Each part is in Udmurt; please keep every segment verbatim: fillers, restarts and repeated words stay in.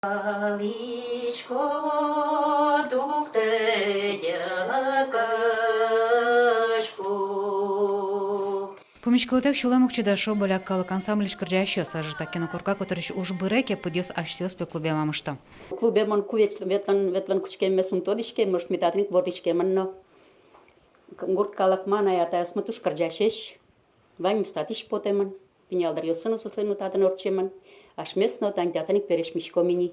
Палисько дугдӥ дьӧкысь пу. Пумиськылытэк сюлэм уг чида, шуо Боляк калык ансамбльысь кырӟасьёс. Ӧжыт та кино корка котырысь уж быре ке, пыдъёс асьсэос пе клубе ма мышто. Клубе мон ку ветлон, ветлон кутскемме сум тодӥське, может, ми татын ик вордӥськемын но. Гурт калык ма, анай-атайёсмы туж кырӟасесь. Ваньмыз татысь потэмын. Пинал дыръёссы но соослэн но татын ортчемын. Асьмеос но тани татын ик пересьмиськом ини.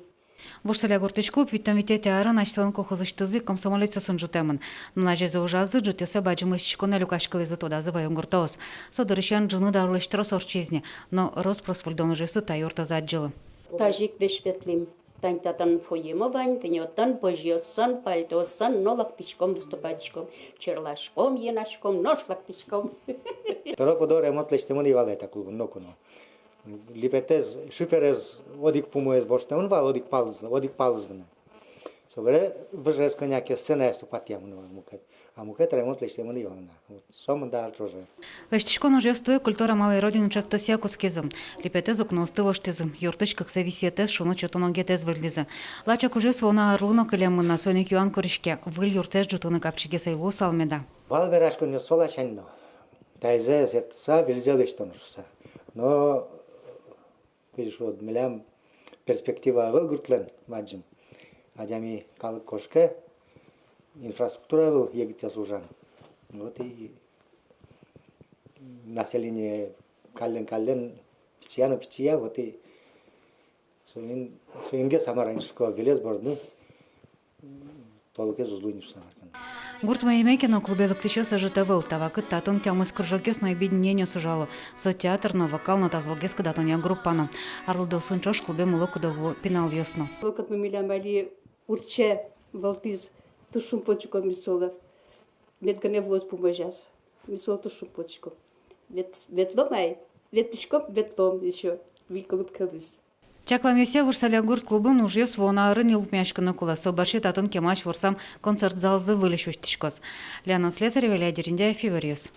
Вуж Саля гуртысь клуб витьтон витетӥ арын асьсэлэн колхозысьтызы, комсомолецъёсын ӝутэмын. Нуналзэ ужазы, ӝытъёссэ бадӟым лэсьтӥськонэ люкаськылӥзы, тодазы ваён гуртоос. Со дырысен ӝыны даурлэсь трос ортчиз ни, но рос-прос выльдон ужъёсты та юртазы адӟылӥм. Тазьы ик весь ветлӥм. Тани татын фойемы вань, тани отын пӧзьыосын, пальтоосын но лыктӥськом, выступатьтӥськом, черласьком, йынаськом, нош лыктӥськом. Тӧро-пыдо ремонт лэсьтэмын ӧй вал та клубын ноку но. Липетэз, шиферез, одӥг пумоез воштэмын вал, одӥг палыз, одӥг палыз гинэ. Собере выжез кӧня ке сценаез тупатъямын вал мукет. А мукет ремонт лэсьтэмын ӧй вал на. Вот сомында ар ӵоже. Лэсьтӥськон ужъёс туэ «Культура малой Родины» ӵектосъя кутскизы. Липетэз, укноосты воштӥзы, юртысь кыксэ висъетэз, шуныт сётон огетэз выльдӥзы. Лачак ужъёс вуоно арлы но кылемын на, соин ик юан куриське: выль юртэз ӝутыны капчигес ӧй луысал меда? Вал вераськонъёс со ласянь но. Таизэ сэрттыса, выльзэ лэсьтоно шуыса. Но, кызьы шуод, милям перспектива ӧвӧл гуртлэн бадӟым. Адями, калык кошке, инфраструктура ӧвӧл, егитъёс ужан. Вот и население каллен-каллен пичия но пичия, вот и соин, соингес, мар-а, ини, шуисько, вылез бордын толкез уз луы ни шуса, мар ке но. Гурт мӧймеке но, клубе лыктӥсьёс ӧжыт ӧвӧл. Та вакытэ татын тямыс кружокъёс но объединениос ужало. Со театр но, вокал но, тазалыкез кыдатонъя группа но. Арлыдоосын ӵош клубе мыло-кыдо вуо пиналъёс но. Вакытмы милям али урче вылтӥз, туж шумпотӥськом ми солы. Мед гинэ вуоз пумозяз. Ми солы туж шумпотӥськом. Вет-, ветлом ай, ветлӥськом, ветлом ещё. Выль клуб кылиз. Чакламъёсъя, Вуж Саля гурт клубын ужъёс вуоно арын йылпумъяськыны кулэ. Со бӧрсьы татын кемалась ворсам концерт залзы выльысь усьтӥськоз. Лена Слесарева, Илья Дерендяев, «Иворъёс».